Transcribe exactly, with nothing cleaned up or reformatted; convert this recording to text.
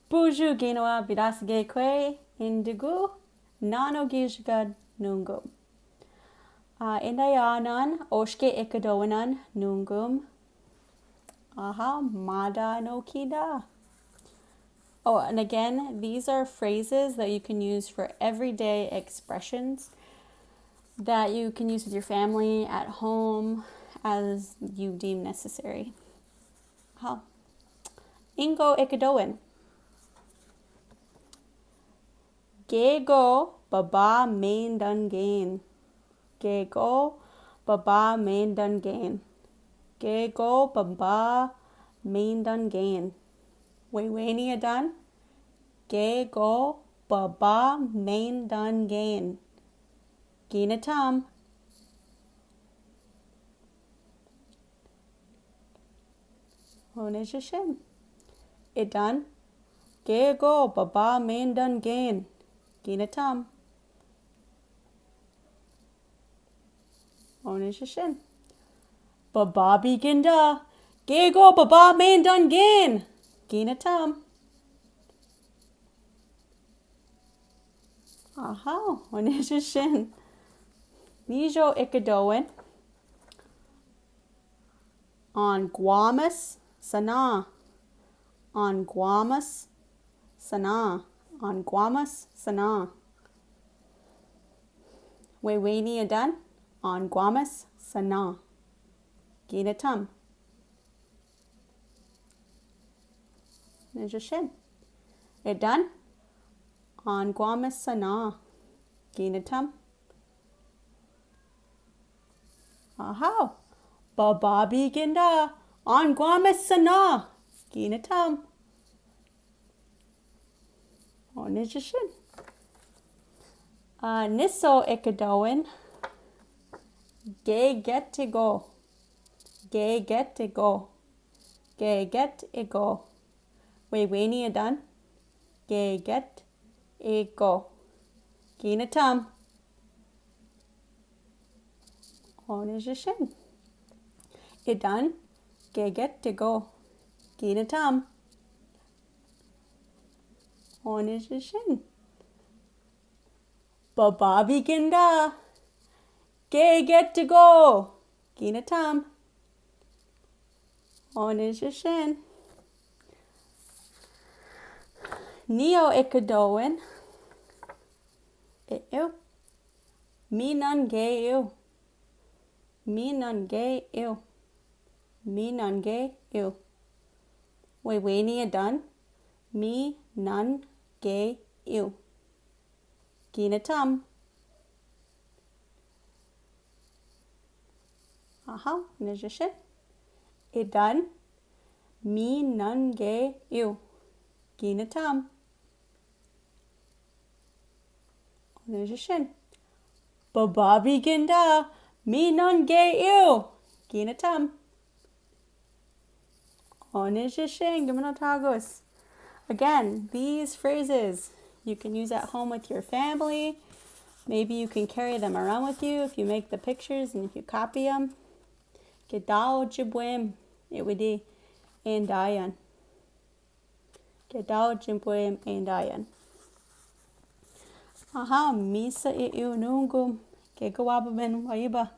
Bonjour, Genoa, bilas gay kwe, indigu, nano gijgad nungum. Uh, indayanan, oske ikadowanan nungum. Aha, mada no kida. Oh, and again, these are phrases that you can use for everyday expressions that you can use with your family, at home, as you deem necessary. Aha. Ingo ikadowan. Gego baba main dun gain. Gego baba main dun gain. Gego baba main dun gain. Wewene adan. Gego baba main dun gain. Gina tam. One jishin. Idan. Gego baba main dun gain. Gina tam. One jishin. Baba biginda. Gego baba main dun gain. Gina tam. Aha, one jishin. Nijo ikadowan. An gwamas sana. An gwamas sana. An gwamas sana. Wewene adan. An gwamas sana. Gina tam. One jishin. Idan. An gwamas sana. Gina tam. Aha. Baba biginda. An gwamas sana. Gina tam. One jishin. Uh, niso ikadowan. Gegetigo. Gegetigo. Gegetigo. Wewene adan. Gegetigo. Gina tam. One jishin. Idan. Gegetigo. Gina tam. One jishin. Baba biginda. Gegetigo. Gina tam. One jishin. Nio ikadowan. Ew. Mi nunge ew. Mi nunge ew. Mi nunge ew. Wewene adan. Mi nunge ew. Gina tam. Aha, one jishin. Idan. Mi nunge ew. Gina tam. One jishin. Baba biginda. Mi nunge ew. Gina tam. One jishin, gimino tagos. Again, these phrases you can use at home with your family. Maybe you can carry them around with you if you make the pictures and if you copy them. Kedao jibwem, it would be, and Diane. Kedao jibwem, and Diane. Aha, misa i iunungum. Kekawaba ben waiba.